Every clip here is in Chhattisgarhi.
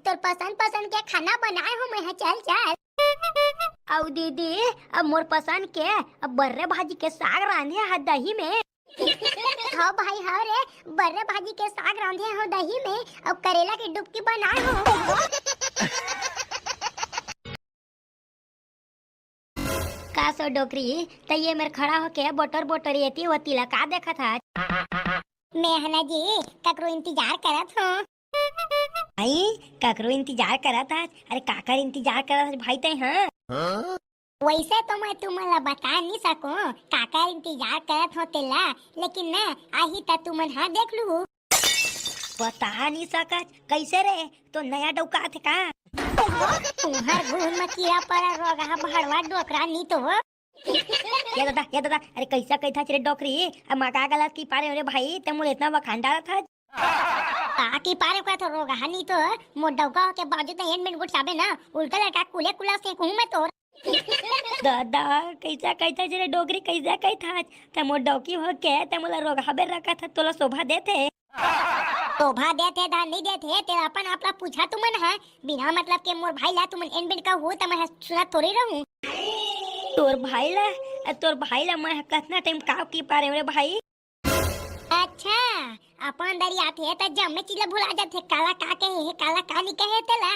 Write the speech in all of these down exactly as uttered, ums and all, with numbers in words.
तोर पसंद पसंद के खाना बनाए हो मैं ह, चल चल। अउ दीदी, अब मोर पसंद के, अब बर्रे भाजी के साग रांधे हा दही में। हाँ भाई, हाँ रे, बर्रे भाजी के साग रांधे हो दही में, अउ करेला के डुबकी बनाए हो। का सो डोकरी, त ये मेर खड़ा होके बोटर बोटर एती ओती ला का देखत हस? मैं ह ना जी, ककरो इंतजार करत हूँ। आई, ककरो इंतजार करत हस? अरे काकर इंतजार करत हस भाई तैं, हाँ? वैसे तो मैं तुमन ला बता नहीं सकूं काकर इंतजार करत हो तेला, लेकिन ना, आही त तुमन हा देख लू। बता नहीं सकत कैसे रे? तो नया डौका थे का? तुम्हर गुन में कीड़ा पड़ा रोगहा भड़वा डोकरा नहीं तो हो। ये दादा, ये दादा, अरे कैसा कही था रे डोकरी? अब मैं का गलत की पारे रे भाई, ते मोला इतना बखान डालत हस। का की पारे का तो रोगहा नहीं तो, मोर डौका होके बाजू ते एन बेन गुठियाबे ना, उल्टा लड़का कुले कुला से कहूँ मैं तोर। दादा, कैसा कही था रे डोकरी, कैसा कही था? ते मोर डौकी होके ते मोला रोगहा बेर रखत हस, तोला शोभा देथे। शोभा देथे धन नहीं देथे, तेला अपन आप ला पूछा तुमन ह। बिना मतलब के मोर भाई ला तुमन एन बेन कहू त मैं ह सुनत थोड़ी रहूं। तोर भाई ला, तोर भाई ला मैं ह कतना टाइम का की पारे रे भाई। अच्छा, अपन दरी आथे त जम्मे चीज ला भुला जाथे, काला का कहे हे, काला का नहीं कहे तेला।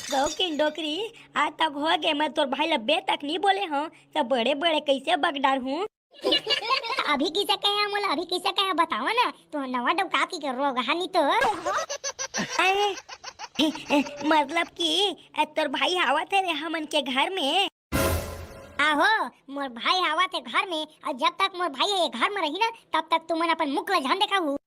गौ किन डोकरी, आज तक हो गे, मैं तोर भाई ला बे तक नहीं बोले हूँ, त बड़े बड़े कैसे बगडार हूँ। अभी किसे कहे हे मोला, अभी किसे कहे हे बतावा ना, तो नवा डौका की के रोगहा नहीं तो। अरे, मतलब कि तोर भाई आवत हे रे हमन के घर में। आहो, मोर भाई आवत हे घर में, अउ जब तक मोर भाई ह ये घर में रही ना, तब तक तुमन अपन मुख ला झन देखाहू।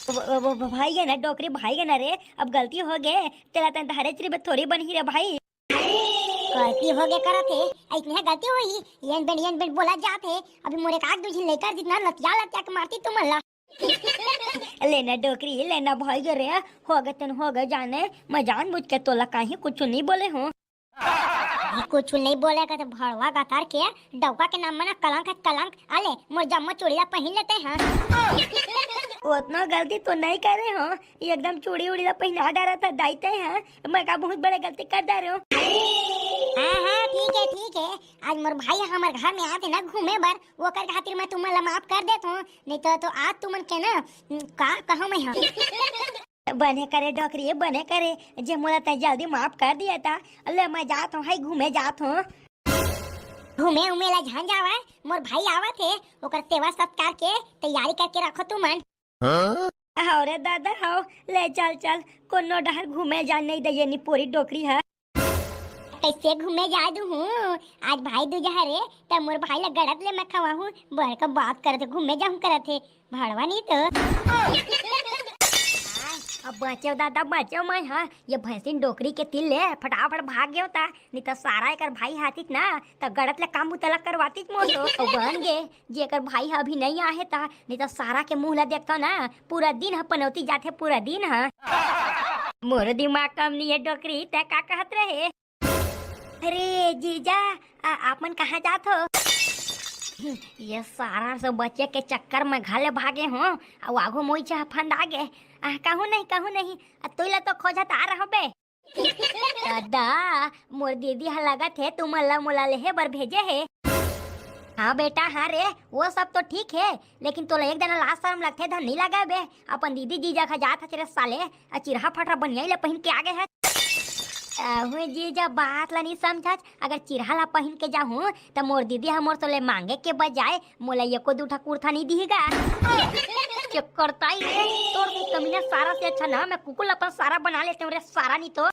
वो, वो, वो भाई है ना डोकरी, भाई है ना रे, अब गलती हो गे, तेला तन धारे चरी बे थोड़ी बनही रे भाई। गलती हो गे करत हे, अइसने गलती होही, एन बेन, एन बेन बोला जात हे, अभी मोरे का दू झिन लइका जितना लतिया लतिया के मारती तुमन ला। लेना डोकरी, लेना भाई गे रे, हो गे तन हो गे जाने, मैं जानबूझ के तोला काहीं कुछ नहीं बोले हूँ। कुछ नहीं बोले का तो भड़वा गतार के, डौका के नाम में ना कलंक है, कलंक। अले, मोर जम्मो चूड़ी ला पहिन लेते हैं। उतना गलती तो नहीं करे हो, एकदम चूड़ी उड़ी ला पहिना डारा था दाई ते हैं, मैं का बहुत बड़े गलती कर डारे हो। हाँ, हाँ, ठीक है, ठीक है। आज मोर भाई हमर घर में आते ना घूमे बर, ओकर खातिर मैं तुमन ला माफ कर देत हूँ, नहीं तो, तो आज तुमन के ना, का कहूँ मैं हम। बने करे डोकरी, बने करे, जे मोला तै जल्दी माफ कर दिया था। ले मैं जात हूँ, हाय घूमे जात हूँ। घूमे उमे ला झन जावा, मोर भाई आवत हे, ओकर सेवा सत्कार के तैयारी करके रखो तुमन। हाँ? हव रे दादा, हव, ले चल चल, कोनो डहर घूमे जा नहीं दे ये निपोरी डोकरी ह। कैसे घूमे जा दूँ हूँ? आज भाई दूज हरे, त मोर भाई ला गड़त ले मैं खवाहूँ, बड़का बात करत हे, घूमे जाहूँ करत हे। भड़वा नहीं तो। अब बचेव दादा, बचेव मैं, हाँ, ये भैंसिन डोकरी के तिल ले फटाफट भाग गेव ता, नहीं तो सारा एकर भाई हाथित ना, त गड़त ले काम बुता ला करवातीच मोर तो। अउ बन गे, जे एकर भाई ह अभी नहीं आहे ता, नहीं तो सारा के मुंह ला देखता ना, पूरा दिन ह पनौती जाथे, पूरा दिन ह। मोर दिमाग कम नहीं है डोकरी, तै का कहत रहे? अरे जीजा, आ, आप मन कहाँ जात हो? ये सारा से बचे के चक्कर में घर ले भागे हो, अउ आघू मोई चाह फंदा गे। आ, कहूँ नहीं, कहूँ नहीं, आ, तुई ला तो खोजत आ रहो बे। दादा, मोर दीदी ह लगत हे तुमन ला मोला लेहे बर भेजे हे। हाँ बेटा, हाँ रे, वो सब तो ठीक हे, लेकिन तोला एक दाना लाज शरम लगथे धन नहीं लगा बे। अपन दीदी जीजा खा जात हच रे साले, आ चिरहा फटरा बनियाई ला पहिन के आ गे हच। अहू जीजा बात ला नहीं समझच, अगर चिरहा ला पहिन के जाहूँ त मोर दीदी ह मोर तो ले मांगे के बजाय मोला एको दू ठा कुर्ता नहीं दिही गा। चक्कर ताई रे, तोर भी कमीना सारा से अच्छा ना मैं कुकुर ला अपन सारा बना लेते हूँ रे सारा नहीं तो।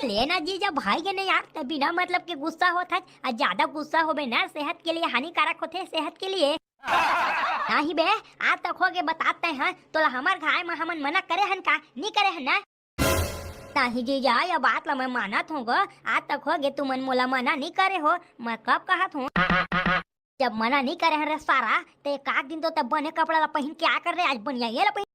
ले ना जीजा भाई के नहीं यार, ते बिना मतलब के गुस्सा होत हच, आ ज्यादा गुस्सा होबे ना सेहत के लिए हानिकारक होथे, सेहत के लिए। नहीं बे, आज तक हो गे बतात तै ह, तोला हमर घाय म हमन मना करे हन का? नी करे हन ना? नहीं जीजा, ये बात ला मैं मानत हूँ गो, आज तक हो गे तुमन मोला मना नी करे हो, मैं कब कहत हूँ? जब मना नी करे हन रे सारा, ते एक आध दिन तो ते बने कपड़ा ला पहिन के आ कर रे, आज बनिया ये ला पहिन